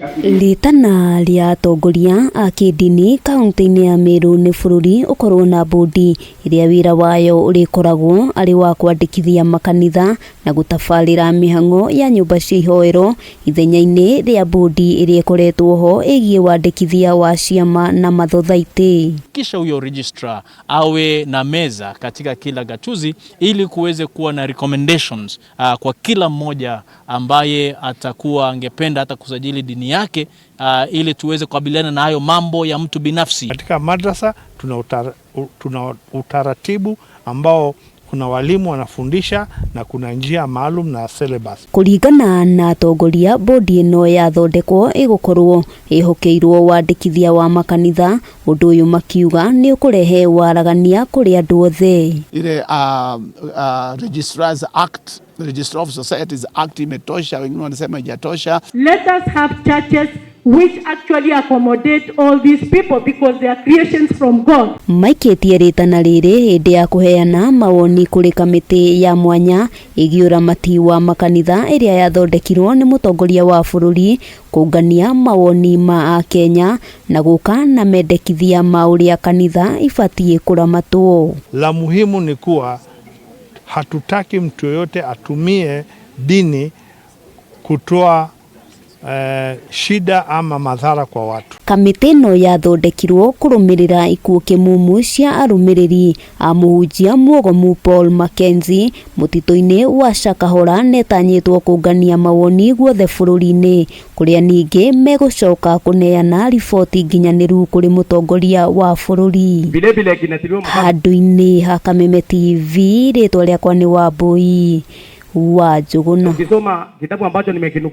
Rĩtana rĩa atongoria a kĩndini kaunti-inĩ ya Meru nĩ bũrũri ũkorwo na bũndi ĩrĩa wĩra wayo ũrĩkoragwo arĩ wa kwandĩkithia makanitha na gũtabarĩra mĩhang'o ya nyũmba cia ihoero ithenya-inĩ rĩa bũndi ĩrĩa ĩkoretwo ho ĩgiĩ wandĩkithia wa ciama na mathothaitĩ. Kisha huyo registrar awe na meza katika kila gatuzi ili kuweze kuwa na recommendations kwa kila mmoja ambaye atakuwa angependa hata kusajili dini yake ili tuweze kukabiliana na hayo mambo ya mtu binafsi. Katika madrasa tuna utaratibu ambao kuna walimu wanafundisha na kuna njia maalum na syllabus. Kũringana na atongoria, bodi ĩno yathondekwo ĩgũkorwo ĩhokeirwo wandĩkithia wa makanitha, ũndũ ũyũ makiuga nĩ ũkũrehe waragania kũrĩ andũ othe. Ile Registrars Act, Registrar of Societies Act imetosha, wengine wanasema haijatosha. Let us have churches which actually accommodate all these people because they are creations from God. Maikĩtie rĩtana rĩrĩ hĩndĩ ya kũheana mawoni kũrĩ kamĩtĩ ya mwanya ĩgiĩ ũramati wa makanitha ĩrĩa yathondekirwo nĩ mũtongoria wa bũrũri kũngania mawoni ma akenya na gũka na mendekithia ma ũrĩa kanitha ibatiĩ kũramatwo. La muhimu ni kuwa hatutaki mtu yoyote atumie dini kutoa shida ama madhara kwa watu. Kamĩtĩ ĩno yathondekirwo kũrũmĩrĩra ikuũ kĩmumu cia arũmĩrĩri a mũhunjia mwogomu Paul Mackenzie mũtitũ-inĩ wa Shakahola na ĩtanyĩtwo kũngania mawoni guothe bũrũri-inĩ, kũrĩa ningĩ megũcoka kũneana riboti nginyanĩru kũrĩ mũtongoria wa bũrũri. Vilevile kinatiliwa mkazo Handũ-inĩ ha Kameme TV, rĩtwa rĩakwa nĩ Wambui wa Njũgũna. Ukisoma kitabu ambacho nimekinukuu.